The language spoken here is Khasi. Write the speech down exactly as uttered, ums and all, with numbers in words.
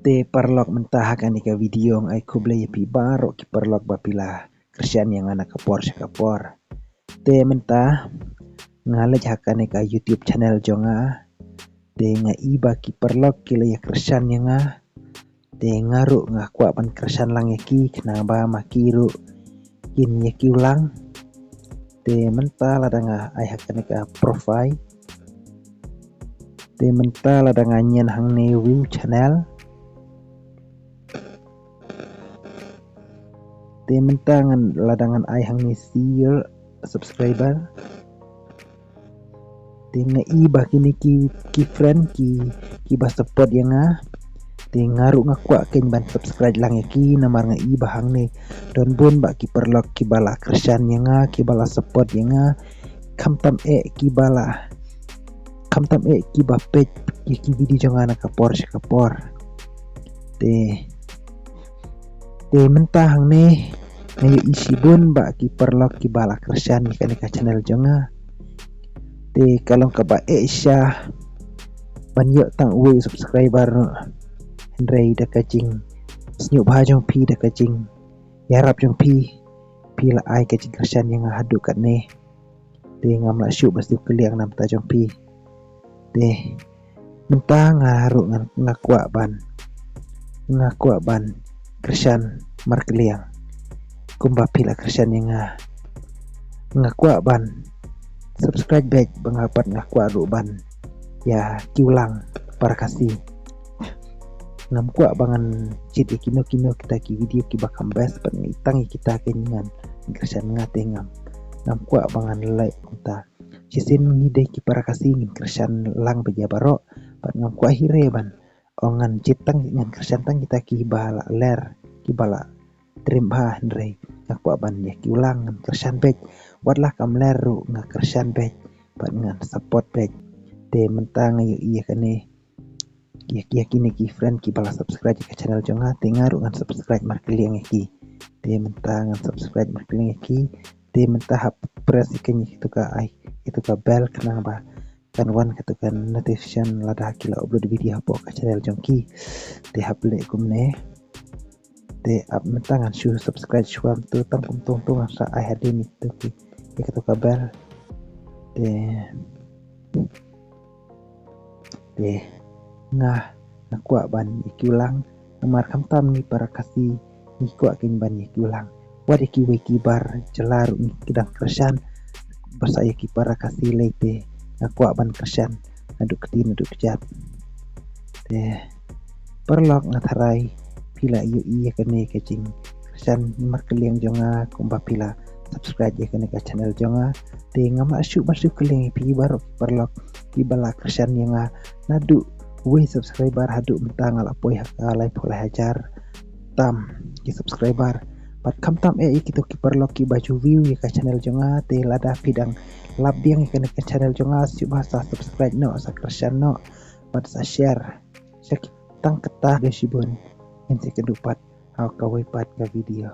Te paralok, mynta ha kane ka video nga ai khublei ïa phi baroh ki paralok ba phi la kyrshan ïa nga na ka por sha ka por. Te mynta nga leit ha kane ka YouTube channel jong nga. Te nga i ba ki paralok ki la ïa kyrshan ïa nga. Te nga ruh nga kwah ban kyrshan lang ïa ki, khnang ba ma ki ruh kin ïa kiew lang. Te mynta lada nga ai ha kane ka profile. Te mynta lada nga nion hangne view channel. Te mynta ngan, lada ngan ai hangne see your subscriber. Te nga i ba kine ki, ki friend ki, ki ba support ïa nga. Te nga ruh nga kwah kein ban subscribe lang ïa ki, namar nga i ba hangne don bun bah ki paralok ki ba la kyrshan ïa nga, ki ba la support ïa nga. Khamtam eh ki ba la, khamtam eh ki ba peit ïa ki video jong nga na ka por sha ka por. Te, te mynta hangne nga ïohi shibun bah ki paralok ki ba la kyrshan ïa kane ka channel jong nga. Te ka long kaba eh shisha ban ïoh tang uwei u subscriber noh. Hynrei da ka jingsngewbha jong phi, da ka jingïarap jong phi, phi la ai ka jingkyrshan ïa nga haduh katne. Te ngam lah shuh ban siew kylliang na bynta jong phi. Te mynta nga ruh nga, nga kwah ban, nga kwah ban kyrshan markylliang kumba phi la kyrshan ïa nga. Nga kwah ban subscribe beit, ba nga pat nga kwah ruh ban ïa kiew lang para Khasi. Ngam kwah ba ngan jied ïa kino kino kita ki video ki ba kham best, pat nga i tang ïa kita kein, ngan kyrshan nga te ngam, ngam kwah ba ngan leh kumta. Shisien ngi dei ki para Khasi ngin kyrshan lang beit ïa baroh. Pat ngam kwah hi re ban ong ngan jied tang, ngan kyrshan tang kita ki ba la ler, ki ba la triem bha, hynrei nga kwah ban ïa kiew lang, ngan kyrshan beit. Wat la kam ler ruh nga kyrshan beit, pat ngan support beit. Te mynta nga ïohi ïa kane, ïa, ïa kine ki friend ki ba la subscribe ïa ka channel jong nga, te nga ruh ngan subscribe markylliang ïa ki. Te mynta ngan subscribe markylliang ïa ki. Te mynta hap press ïa kane, ïa katu ka ai, ïa katu ka bell, khnang ba kan wan katu ka notification lada ki la upload video hapoh ka channel jong ki. Te hap leh kumne. Te ap mynta ngan shu subscribe shuwa, mynta tang kumto, to ngan sa ai hadien ïa katu ki, ïa katu ka bell. Te, te nga, nga kwah ban ïa kiew lang, namar khamtam ngi para Khasi ngi kwah kein ban ïa kiew lang. Wat ïa kiwei ki bar jylla ruh ngi dang kyrshan, bad sa ïa ki para Khasi lei te nga kwah ban kyrshan naduh kti naduh kjat. Te paralok, nga tharai phi la ïohi ïa kane ka jingkyrshan markylliang jong nga kumba phi la subscribe ïa kane ka channel jong nga. Te ngam lah shuh ban siew kylliang ïa phi baroh ki paralok ki ba la kyrshan ïa nga naduh wei subscriber haduh mynta nga la poi ha ka laiphew lai hajar tam ki subscriber. Bad khamtam eh ïa kito ki paralok ki ba ju view ïa ka channel jong nga, te lada phi dang lap biang ïa kane ka channel jong nga, sngewbha sa subscribe noh, sa kyrshan noh, bad sa share. Sha ki, tang kata, khublei shibun. Ngin sa ïakynduh pat ha kawei pat ka video.